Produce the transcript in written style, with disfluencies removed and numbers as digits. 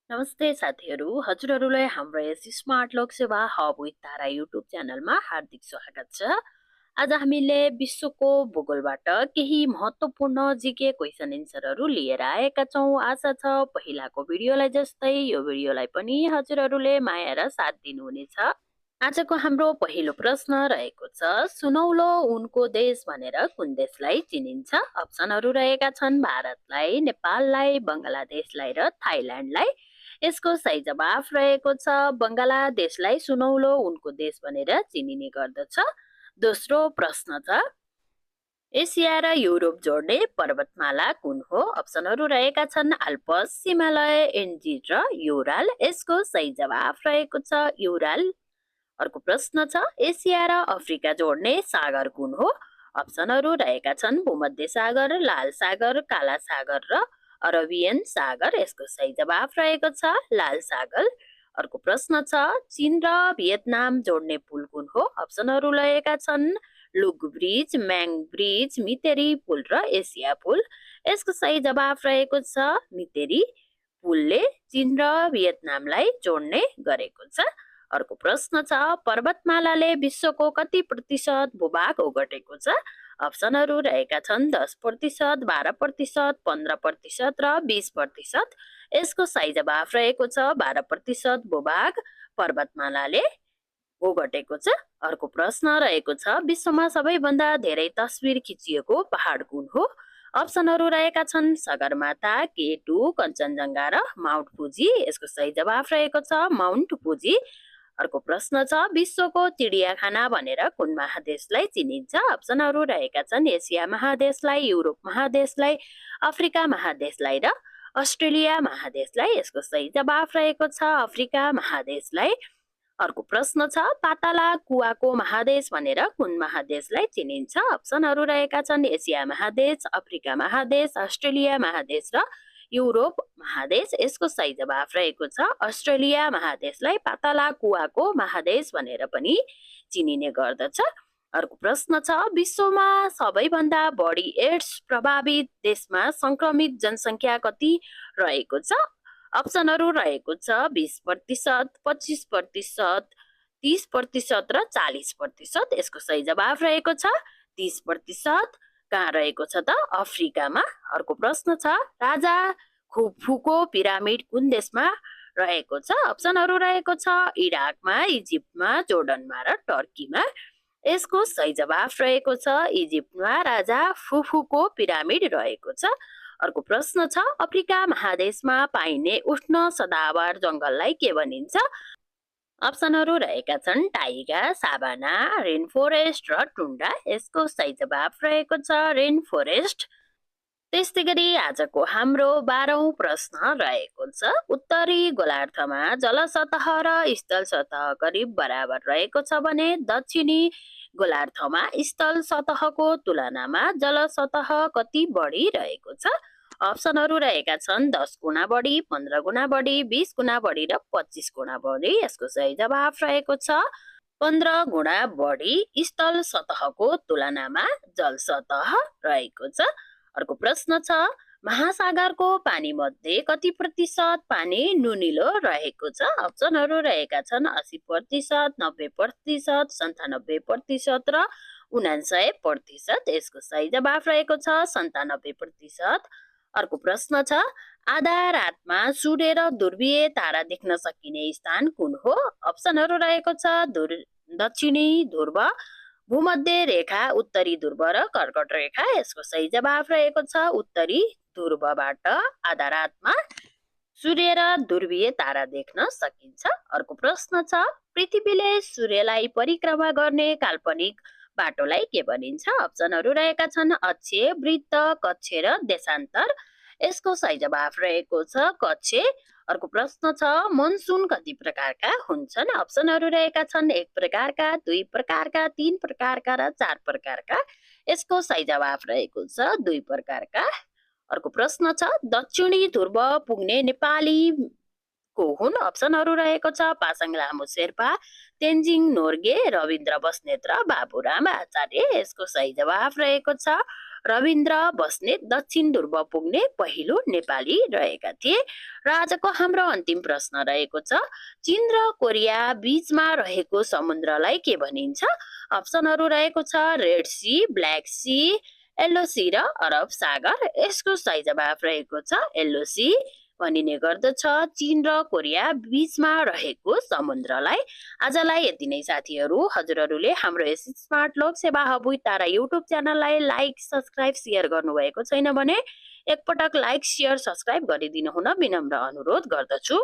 नमस्ते साथीहरू हजुरहरूलाई हाम्रो यस स्मार्ट लोक सेवा हब विथ तारा युट्युब च्यानलमा हार्दिक स्वागत छ। आज हामीले विश्वको भूगोलबाट केही महत्त्वपूर्ण जीके क्वेसन एन्सरहरू लिएर आएका छौँ। आशा छ पहिलाको भिडियोलाई जस्तै यो भिडियोलाई पनि हजुरहरूले माया र साथ दिनुहुनेछ। आजको हाम्रो पहिलो प्रश्न रहेको छ, सुनौलो उनको देश भनेर कुन देशलाई चिनिन्छ? अप्सनहरू रहेका छन् भारतलाई, नेपाललाई, बङ्गलादेशलाई र थाइल्यान्डलाई। यसको सही जवाफ रहेको छ बङ्गलादेशलाई सुनौलो उनको देश भनेर चिनिने गर्दछ। दोस्रो प्रश्न छ, एसिया र युरोप जोड्ने पर्वतमाला कुन हो? अप्सनहरू रहेका छन् आल्पस, हिमालय, एन्डिज र युराल। यसको सही जवाफ रहेको छ युराल। अर्को प्रश्न छ, एसिया र अफ्रिका जोड्ने सागर कुन हो? अप्सनहरू रहेका छन् भूमध्य सागर, लाल सागर, काला सागर र अरबियन सागर। यसको सही जवाफ रहेको छ लाल सागर। अर्को प्रश्न छ, चीन र भियतनाम जोड्ने पुल कुन हो? अप्सनहरू रहेका छन् लुग ब्रिज, म्याङ ब्रिज, मितेरी पुल र एसिया पुल। यसको सही जवाफ रहेको छ मितेरी पुलले चीन र भियतनामलाई जोड्ने गरेको छ। अर्को प्रश्न छ, पर्वतमालाले विश्वको कति प्रतिशत भूभाग ओगटेको छ? अप्सनहरू रहेका छन् 10%, 12%, 15% र 20%। यसको सही जवाफ रहेको छ 12% भूभाग पर्वतमालाले ओगटेको छ। अर्को प्रश्न रहेको छ, विश्वमा सबैभन्दा धेरै तस्बिर खिचिएको पहाड कुन हो? अप्सनहरू रहेका छन् सगरमाथा, केटु, कञ्चनजङ्घा र माउन्ट फुजी। यसको सही जवाफ रहेको छ माउन्ट फुजी। अर्को प्रश्न छ, विश्वको चिडियाखाना भनेर कुन महादेशलाई चिनिन्छ? अप्सनहरू रहेका छन् एसिया महादेशलाई, युरोप महादेशलाई, अफ्रिका महादेशलाई र अस्ट्रेलिया महादेशलाई। यसको सही जवाफ रहेको छ अफ्रिका महादेशलाई। अर्को प्रश्न छ, पाताला कुवाको महादेश भनेर कुन महादेशलाई चिनिन्छ? अप्सनहरू रहेका छन् एसिया महादेश, अफ्रिका महादेश, अस्ट्रेलिया महादेश र युरोप महादेश। यसको सही जवाफ रहेको छ अस्ट्रेलिया महादेशलाई पाताला कुवाको महादेश भनेर पनि चिनिने गर्दछ। अर्को प्रश्न छ, विश्वमा सबैभन्दा बढी एड्स प्रभावित देशमा संक्रमित जनसङ्ख्या कति रहेको छ? अप्सनहरू रहेको छ 20%, 25%, 30% र 40%। यसको सही जवाफ रहेको छ 30%। कहाँ रहेको छ त? अफ्रिकामा। अर्को प्रश्न छ, राजा खुफुको पिरामिड कुन देशमा रहेको छ? अप्सनहरू रहेको छ इराकमा, इजिप्टमा, जोर्डनमा र टर्कीमा। यसको सही जवाफ रहेको छ इजिप्टमा राजा खुफुको पिरामिड रहेको छ। अर्को प्रश्न छ, अफ्रिका महादेशमा पाइने उष्ण सदाबहार जङ्गललाई के भनिन्छ? अप्सनहरू रहेका छन् टाइगा, साभाना, रेन फोरेस्ट र टुन्ड्रा। यसको सही जवाफ रहेको छ रेन फोरेस्ट। त्यस्तै गरी आजको हाम्रो 12औं प्रश्न रहेको छ, उत्तरी गोलार्धमा जलसतह र स्थल सतह करिब बराबर रहेको छ भने दक्षिणी गोलार्धमा स्थल सतहको तुलनामा जलसतह कति बढी रहेको छ? अप्सनहरू रहेका छन् 10 गुणा बढी, 15 गुणा बढी, 20 गुणा बढी र 25 गुणा बढी। यसको सही जवाफ रहेको छ 15 गुणा बढी स्थल सतहको तुलनामा जल सतह रहेको छ। अर्को प्रश्न छ, महासागरको पानी मध्ये कति प्रतिशत पानी नुनिलो रहेको छ? अप्सनहरू रहेका छन् 80%, 90%, 97% र 99%। यसको सही जवाफ रहेको छ 97%। अर्को प्रश्न छ, आधा रातमा सूर्य र ध्रुवीय तारा देख्न सकिने स्थान कुन हो? अप्सनहरू रहेको छ दक्षिणी ध्रुव, भूमध्य रेखा, उत्तरी ध्रुव र कर्कट रेखा। यसको सही जवाफ रहेको छ उत्तरी ध्रुवबाट आधा रातमा सूर्य र ध्रुवीय तारा देख्न सकिन्छ। अर्को प्रश्न छ, पृथ्वीले सूर्यलाई परिक्रमा गर्ने काल्पनिक बाटोलाई के भनिन्छ? अप्सनहरू रहेका छन् अक्षय, वृत्त, कक्ष र देशान्तर। यसको सही जवाफ रहेको छ कक्ष। अर्को प्रश्न छ, मनसुन कति प्रकारका हुन्छन्? अप्सनहरू रहेका छन् 1 प्रकारका, 2 प्रकारका, 3 प्रकारका र 4 प्रकारका। यसको सही जवाफ रहेको छ 2 प्रकारका। अर्को प्रश्न छ, दक्षिणी ध्रुव पुग्ने नेपाली को हुन्? अप्सनहरू रहेको छ पासाङ लामो शेर्पा, तेन्जिङ नोर्गे, रविन्द्र बस्नेत र बाबुराम आचार्य। यसको सही जवाफ रहेको छ रविन्द्र बस्नेत दक्षिण ध्रुव पुग्ने पहिलो नेपाली रहेका थिए। र आजको हाम्रो अन्तिम प्रश्न रहेको छ, चीन र कोरिया बीचमा रहेको समुद्रलाई के भनिन्छ? अप्सनहरू रहेको छ Red Sea, Black Sea, Yellow Sea र अरब सागर। यसको सही जवाफ रहेको छ येल्लो सी भनिने गर्दछ चीन र कोरिया बीचमा रहेको समुद्रलाई। आजलाई यति नै साथीहरू। हजुरहरूले हाम्रो यस स्मार्ट लोक सेवा हब विथ तारा युट्युब च्यानललाई लाइक, सब्स्क्राइब, शेयर गर्नुभएको छैन भने एकपटक लाइक, शेयर, सब्स्क्राइब गरिदिनु हुन विनम्र अनुरोध गर्दछु।